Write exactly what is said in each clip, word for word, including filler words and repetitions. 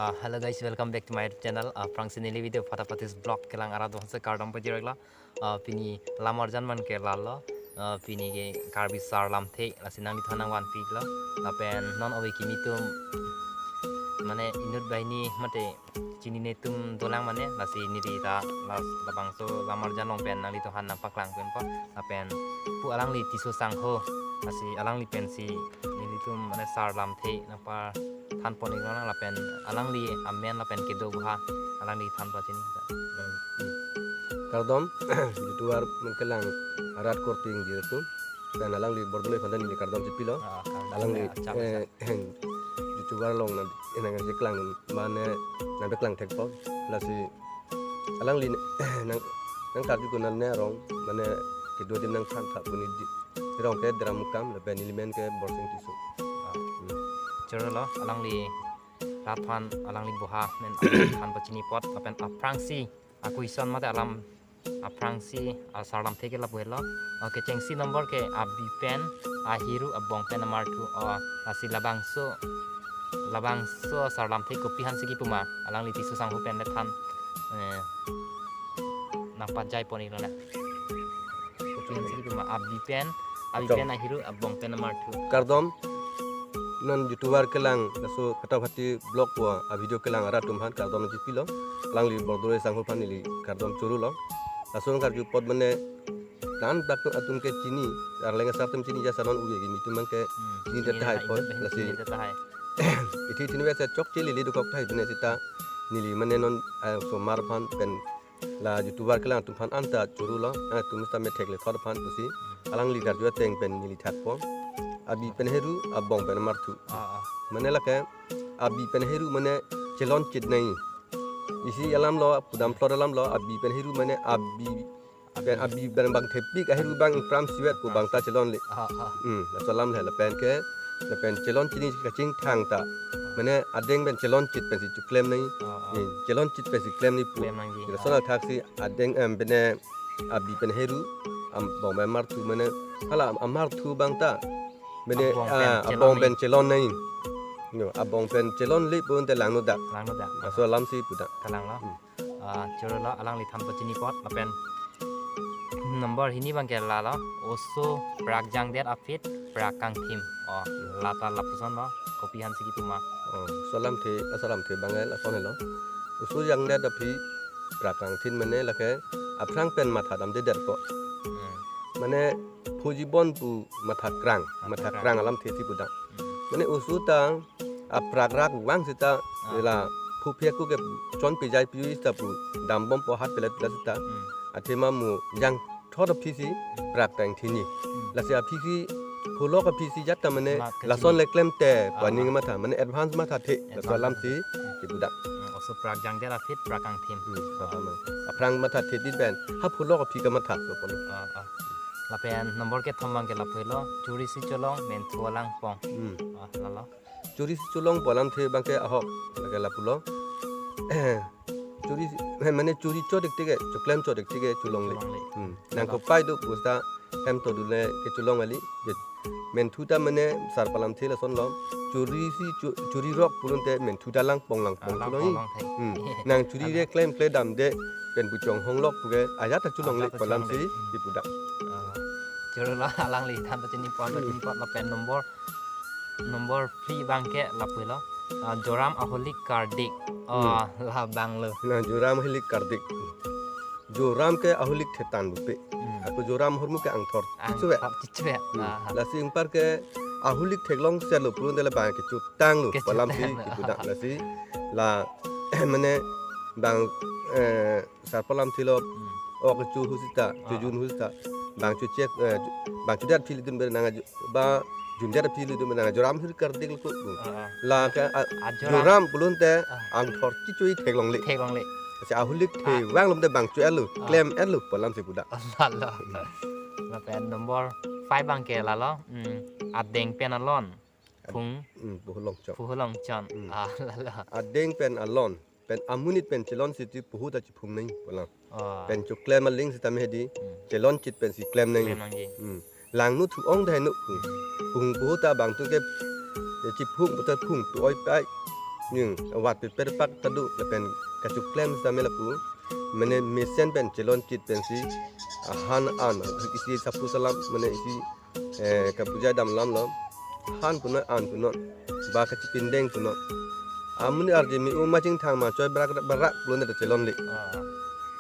Uh, hello guys, welcome back to my YouTube channel. Uh, aphrangsi neli video Phata Phatis vlog kelang arat do-an si kardom pajirlo. Uh, pini lam arjan abangke lalo. Uh, pini ke Karbi Sar Lamthe, lasi nangliphan nangvanpiklo. Lapen non ove kimi atum mane inut banghini mate chinine atum dolang mane, lasi neli ta la labangso lam arjan along pen nangliphan nangpaklang ponpo. Lapen pu alangli Tisso Sangho, lasi alangli pensi nelitum mane Sar Lamthe nangpathan pon-iklo nang, lapen alangli amen lapen kedo buha alangli than pachini. Kardom, YouTuber kelang arat korte ingjir atum. Pen alangli bordoloi aphan ta neli kardom chipilo. Ah, kardom. Alangli, ya, chak, eh, chak. YouTuber along nang, nangkeklang mane nangpeklang thekpo. Lasi alangli nang, nangkarju konatne arong mane kedo adim nangthan tha pu neli arong ke Dera Mukam lapen neli men ke Borsing Tisso. Ah. Hmm. Chorolo, alangli laphan alangli buha amen alangli than pachini apot lapen aphrangsi a-question mate alam aphrangsi a-Sar Lamthe ke lapu helo. Okay, kechengsi nombor ke abi pen ahiru abong pen amarthu. O, lasi labangso, labangso Sar Lamthe kopi aphansi kipu ma? Alangli Tisso Sangho pen le than, eh, nangpajai pon-iklo na. Kopi aphansi kipu ma? Abi pen, abi Kardom. pen ahiru abong pen amarthu. Kardom. Non YouTuber kelang laso Phata Phatis vlog pu a-video kelang arat atum aphan kardom chipilo. Alangli bordoloi Sangho aphan neli kardom chorolo. Laso nangkarju apot mane nang dak atum ke chini, Arleng asar atum chini, jasa non ove kimi atum abangke Hmm, chini chini tahai la apot, inut lasi chini tahai. Ithi chini vese chokche lili dokok tahai bine sita neli mane non, eh, osomar aphan pen la YouTuber kelang atum aphan anta chorolo, eh, atum sita methek le thot aphan pusi alangli karju ateng pen neli thatpo. Abi pen ahiru, abong pen amarthu. Ah, ah. Mane lake abi pen ahiru mane chelonchit nangji. Isi alamlo, pudam plot alamlo, abi pen ahiru mane abi pen abi pen bang thepik, ahiru bang ingpram sivet pu bang ta chelonle. Ah, ah. Hmm, laso alam le lapen ke, lapen chelon chini kachingthang ta. Mane adeng pen chelonchit pensi choklem nangji. Ah, ah. Hmm, chelonchit pensi klem nangji pu. Klem nangji. Laso Ah. athak si adeng, em, bene abi pen ahiru, abong pen amarthu mane hala amarthu abang ta. Bene, Abong pen ah, chelon abong nangji. pen chelon nangji. Yo, abong pen chelonle pu ante langno dak. Langno dak. Laso alam si pu dak. Kalanglo. Hmm. Ah, chorolo, alangli than pachini apot lapen nombor hini abangke lalo, oso prak jangdet aphi prak kangthim. O, la ta lapusonlo, kopi aphansi kipu ma? O, Sar Lamthe, a-Sar Lamthe abang lason helo. Oso jangdet aphi prak kangthim mane lake aphrang pen matha damdedet ko. Hmm. Mane phu jibon pu matha krang, Matha matha krang. krang alamthe si pu dak. Hmm. Mane oso ta aprak rak vang sita Ah. la phu phe ku ke chonpejai pi sita pu dambompo hat pelet pelet sita. Hmm. Athema mo jangthot aphi si prak kangthim nangji. Hmm. Lasi aphi si phulok aphi si jat ta mane La kachini. lason le klemte Ah. pu aning matha mane advance mathathe. Laso Advance alam si mathathe. kipu dak. Hmm. Oso prak jangdet aphi prak kangthim. Hmm. Ah. Aphrang mathathe di pen ha phulok aphi kamatha so polo. Ah, ah. Lapen nombor kethom abangke lapu helo, churi si cholong, menthu alang pong. Hmm. Ah, lalo. Churi si cholong pu alamthe abangke ahok lake lapulo. Churi si, he, mane churi chodik tike, choklem chodik tike cholongle. Cholongle. Hmm. Nang Lalo. kopai do pu sita hem to dule ke cholong kali. Je, menthu ta mane sarpo alamthe lasonlo. Churi si chu-, churi rok pulote menthu ta langpong langpong Ah, langpong cholongji. langpong. Hmm. Nang churi Lalo. re klem kle damde pen buchong honglok puke ajat ta cholongle Ajat ta pu alam cholongle. si Hmm. kipu dak. Ah. Chorolo, alangli than pachini apot, Hmm. pachini apot lapen nombor, nombor phli abangke lapu helo. Ah, Joram aholik kardik. Oh, Hmm. labanglo. Nang Joram aholik kardik. Joram ke aholik thetan bupe. Hmm. Ako Joram ahormu ke angthor. Angthor chichove. chichove. Hmm. Ah. Lasi anpar ke aholik theklong selo pulote labang kechotanglo. Kechotanglo. Pu alam si kipu dak lasi. La mane bang, eh, sarpo alamthe lo Hmm. ok chu ahut sita, Ah. chojun ahut sita. Bang chochek, eh, bang chodet aphi le dun ber nang aju, ba jundet aphi le dun ber nang Joram aholik kardik lo ko. Ah, ah. Lake, ah, Ah, Joram. Joram pulote Ah. angthor chichoi theklongle. Theklongle. Si aholik Ah. thevang lomte bang cho-etlo, Ah. klem-etlo pu alam si pu dak. Lalo. Lapen nombor five abangke lalo. Hmm. Adeng pen alon. Ad-, Phung. hmm, phu holong chon. Phu holong chon. Hmm. Ah, lalo. Adeng pen alon. Pen amonit pen chelon siti phu ta chiphung nangji pu alam. Oh. Pen choklem aling sita mehdi, Hmm. chelonchit pensi klem nangji. Klem nangji. Hmm. Langno thu-ong dai no phu. Hmm. Phung phu ta bang tu ke, eh, chiphung pu ta phung tu oi pai. Ning, wat pe per pak tadu lapen kacheklem same lapu. Mane mesen pen chelon chit pensi ahan an isi sapu salam mane isi eh, kapuja dam lam lo. Han punon an punon. Ba kachipindeng punon. Amun arje me-o ma chingthang ma choi barak barak punon ta chelon le. Ah.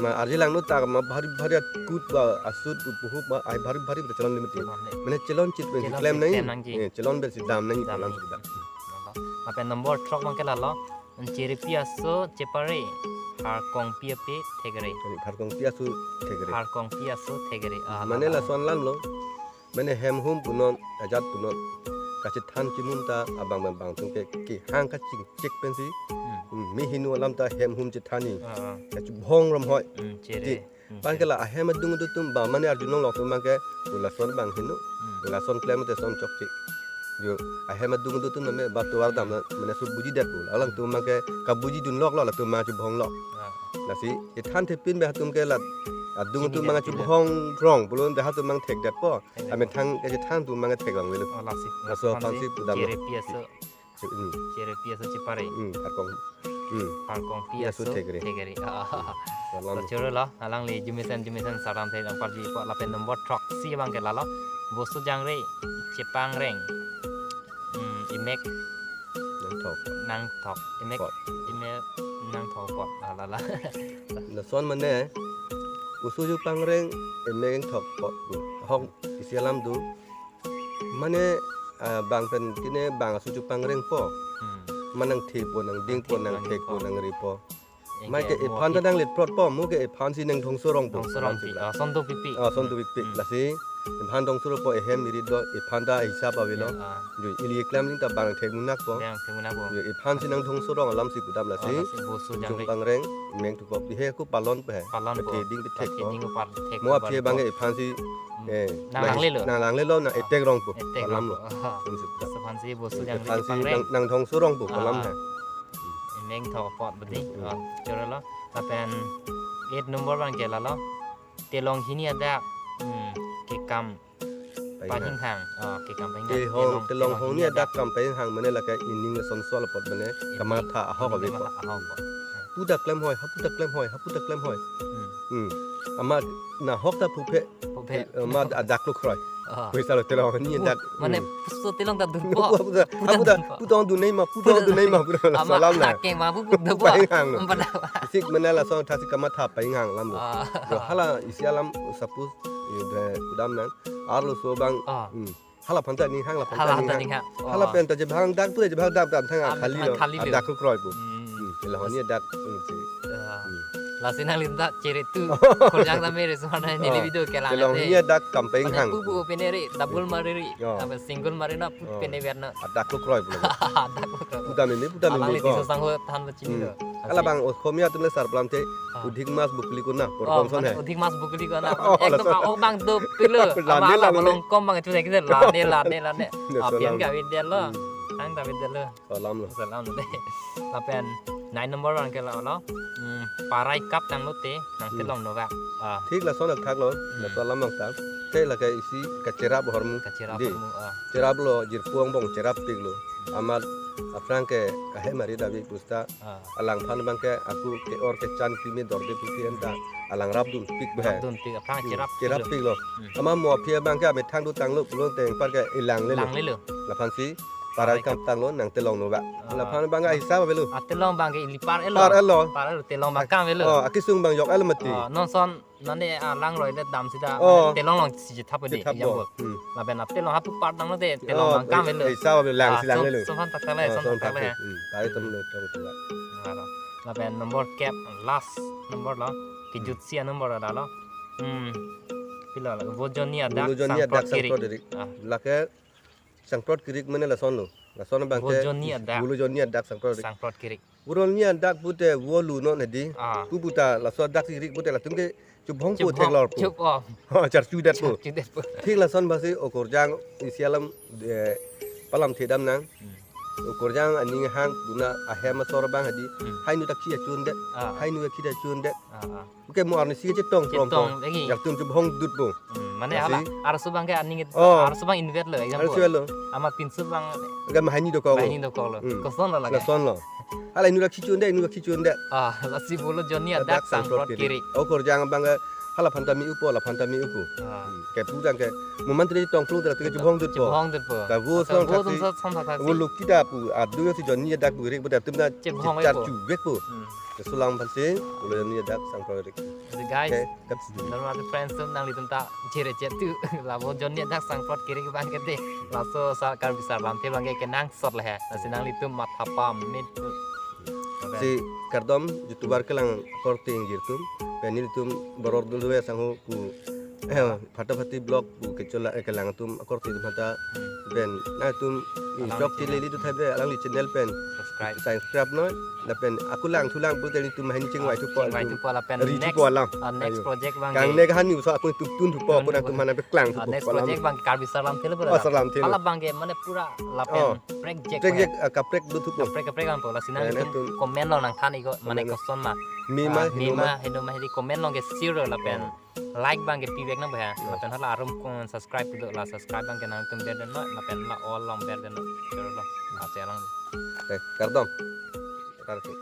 Ma arje langno ta ma bhari bhari akut ba asut upuhup ba ai bhari bhari ta chelon le mati. Chelon le. Mane chelon chit pen Chelon klem chit nang. Klem nangji. Eh, chelon pen si dam nang Dam ipalam nang. Sudah. Lapen number throk abang ke lalo. Cherepi aso chepare. Harkongpi ape thekre. Harkongpi aso thekre. Harkongpi aso thekre. Ah, Mane lalo. Lason lam lo. Mane hem hum punon, ajat punon. Kachethan chimun ta abang bang bang tung ke kehang kachingchek pensi. Hmm. Hmm, me hinu alam ta hem hum chethani. Ah, ah. Kachibhong rom hoi. Hmm, chere. Ti. Hmm, Pan chere. Ke la ahem adung adung atum ba mane arjulong lo atum abang ke pu lason abang hinu. Hmm. Pu lason klem te son chokche. Jo ahem adung adung atum me ba tuar dam na mane su buji det pu. Alangtum abang ke kabuji dunlok lo latum abang chibhong lo. Ah. Lasi chethan thepin be hatum ke la adung Chini atum abang det pu. Chibhong rong pulote hatum abang thekdet po. Thekdet. Amethang kachethan atum abang thek abang velo. Oh, lasi. Laso aphansi pudam lo. Cherepi aso. Che-, hmm. Cherepi aso chepare. Hmm, harkong. Hmm. Harkongpi Pi aso aso thekre. Thekre. Ah, ah, ah. Salam. Lo choro lo, alangli jumesen jumesen saram the nang parji po lapen number throksi abang ke lalo. Bosu jangre, chepangreng. Hmm, emek Nangthok. Nangthok. Emek Pot. Emek nangthok pot. Ah, lala. Lason mane, bosu chepangreng, emek nangthok pot. Ahok isi alam do. Mane, ah, bang pen kine bang aso chepangreng po. Hmm. Manang the po, nang ding po, nang thek po, nang ri po. Eke Mai ke mo ephan ta ip- nang let prot po, mo ke ephan si nang dhongso rong po. Dhongso rong pi, ah, son do pipi. Ah, son do pipi. Hmm. Lasi, ephan dhongso rong po, ehem iri do, ephan ta hisap avelo. Ya, ah. Jo, ili klem ling ta bang thek munak po. Bang thek munak po. Jo, ephan si nang dhongso rong alam si pudam lasi. Ah, lasi bosu jangre. Chepangreng, meng tu po. Ihe ku palon pe. Palon po. Pathe ding pe thek po. Pathe ding par thek Mo po aphi bang po. Ke ephan si Hmm. Eh, nang nang langle lo. Nang langle lo, nang Ah. Etek rong po. Etek Kolam rong lo. Po. Ah. Kolam sip. Laso aphansi bosu Eh, jangre aphansi chepangreng. Nang, nang dhongso rong po, Ah. kolam he. Emek nangthok pot bedi. Hmm. Ah, choro lo. Lapen eight number abang ke lalo. Telong hini adak. Hmm. Kekam Pahinghang. Pahinghang. Ah, kekam pahinghang. Telong, telong hini adak kam pahinghang mane lake ining son sol apot mane Ining kamatha ahok kamatha ave po. Ahok po. Puta klem hoi, haputa klem hoi, haputa klem hoi. Hmm. Hmm. Amat nahok ta phuphe Phuphe. Eh, ma adak lo kroi. Ah. Poisa lo telong hini Pu-, adak. Mane Hmm. puso telong ta dun po. Puta, Puta puta, dun po. Puta dun nei ma, puta Puta dun nei ma, dun. Puta Ama salam na. Ake ma bu puta po. Pahinghang lo. Pada. Sik mane lason thasi kamatha pahinghang alam lo. Ah. Jo hala isi alam suppose, eh, de kudam nang. Arloso abang. Ah. Hmm. Hala aphan ta ninghang, la aphan ta Hala aphan ta ninghang. Ninghang. Hala Oh. pen ta jebhang dak tu, jebhang dak dak thang Ah, khali lo. Khali lo. Adak lo kroi po. Hmm. Hmm. Telong hini adak. Hmm, si. Ah. Hmm. Lasi nangli ta chere tu. Korjang ta mere so na neli Oh. video kelang Telong te. Hini adak kam Mane pahinghang. Pu pu pene ri, double mari ri. Oh. Apa single mari na pu Oh. pene ver na. Adak lo kroi po. Adak lo kroi. Puta meme, puta meme Alangli ko. Tiso sangho than ba chini Hmm. lo. Ala Asi. Bang Oxomiya atum le sar plam te Ah. Udhik mas bukli ko na, Oh, porkon son mane he. Udhik mas bukli ko na. Oh, Ekdom laso. Ah, oh, bang do pilo. Lane, Ama ala lane. Bolong kom bang chu lagi lane, lane. Ya, Apian salam. Ka video lo. Hmm. Ang ta video lo. Salam lo. Salam lo de. Lapen nine number abang ke lo lo. Hmm, parai kap tanglo te, nang Hmm. telong no ba. Ah. Thik lason thak lo. Hmm. Laso alam bang ta. Te lake isi kacherap ahormu. Kacherap Di. Ahormu, ah. Cherap lo, jirpo angbong cherap pik lo. Amat aphrang ke ahem ari David pusta Ah. Alangphan abang ke aku ke-or kechan kimi dorde puti anta alang rapdun pik bhe. Rapdun pik, aphrang Hmm, cherap cherap pik lo. Pik lo. Hmm. Ama mo aphi abang ke amethang do tanglo pulote anpar ke ilang lelo. Lang lelo. Laphan si parai Parai kam kam. Tanglo nang telong no ba. Ah. Laphan abang ke hisap avelo. Ah, telong abang ke ili par elo. Par elo. Par elo, telong abang kam elo. Oh, akisung abang yok elo mati. Oh, non son Nane, ah, lang roi le dam sida, Oh. Mane telong along si chethap de, Chethap example. Bo. Hmm. Lapen atelong hapu part nang de, telong Oh, lang kam eh, velo. Eh, sa lang Ah, si lang so, lelo. So phan tak tak le, Oh, so so phan tak tak le. Hmm. Tari tem Hmm. le, tem tak. Aro. Lapen number kep, last number lo, kejutsi a-number ada lo. Hmm. Pilo lo, Vojoni adak Vojoni adak sangprot kiri. Sangprot kiri. Ah. Lake sangprot kiri mane lason lo. Lason abang ke Vojoni adak. Vojoni adak sangprot kiri. Sangprot kiri. Vojoni adak pute volu non hedi. Ah. Pu puta laso adak kiri pute latum ke chubhong po Chubhong, theklor po. Chubhong. Ha, charchu det po. Charchu det po. Thik lason basi okorjang isi alam, eh, palam thedam nang. Hmm. Okorjang aning hang puna ahem asor abang hedi. Hmm. Hainu tak chi achun det. Ah. Hainu ki achun det. Ah, ah. Oke mo arni si chetong Chetong prom po. Lagi. Yak tum chubhong dut po. Hmm, mane Lasi? Hala, arso abang ke aning it-, Oh. Arso abang invet lo, example. Arso lo. Ama pinso abang Oke ma haini dokok lo. Haini dokok lo. Hmm. Koson lo lake. Lason lo. Hala inut aksi chun de, inut aksi chun de. Ah, lasi pulo Johnny Adak Adak Sangprot Sangprot Kirik. Kirik. Akorjang abang ke hala aphan ta me-upo, la aphan ta me-upo. Ah. Kepu jang ke moman tre tongplung tra ke chubong dut po. Chubong dut po. Ka vo Asa song vo thaksi. Tum sa song thaksi. Vo lukti ta pu adu si Johnny Adak Kirik pu dap tum na Chubong char po. Chubek po. Hmm. Sulang aphan si pulo Johnny Adak Sangprot Kirik. Jadi guys, Okay, kap. Normal friends tum nanglitum ta jere jet tu. Labo Johnny Adak Sangprot Kirik abang ke de. Laso sa Karbi Sarlamthe abang ke kenangsot le he. Lasi nanglitum matha pamit. Si kardom YouTuber kelang akorte ingjir atum. Pen nelitum borok dul dua sangho pu eh, Phata Phati Vlog pu kechola eh, kelang atum akorte atum ta pen nangtum Alangli vlog channel. Chilili tu thabe alangli channel pen Subscribe. Subscribe noi. Lapen akulang thulang pu tadi tum mahin chingvai thupo. Chingvai thupo lapen Ri next, thupo alam. Ah, next Ayo. project abang Kang ke. nek hani usa akun tuk tun thupo Tun akun thupo. atum mana peklang Ah, thupo next alam. Project abang ke Karbi Sarlamthe le pura. Oh, Sarlamthe le. Hala abang ke mane pura lapen Oh. prekjek. Prekjek ah, kaprek do thupo. Kaprek kaprek abang po. Lasi Ayo, nanglitum nangtum comment along nangthan ikko mane Comment. Question ma. Mema Ah, hinuma. Mema hinuma hedi comment along ke sure lapen like abang ke pivek nang ba. Lapen hala arum kong subscribe do la subscribe abang ke nangtum ber den noi lapen la all along ber den noi. Sure lo. Ase along. Eh, kardom. Kardom.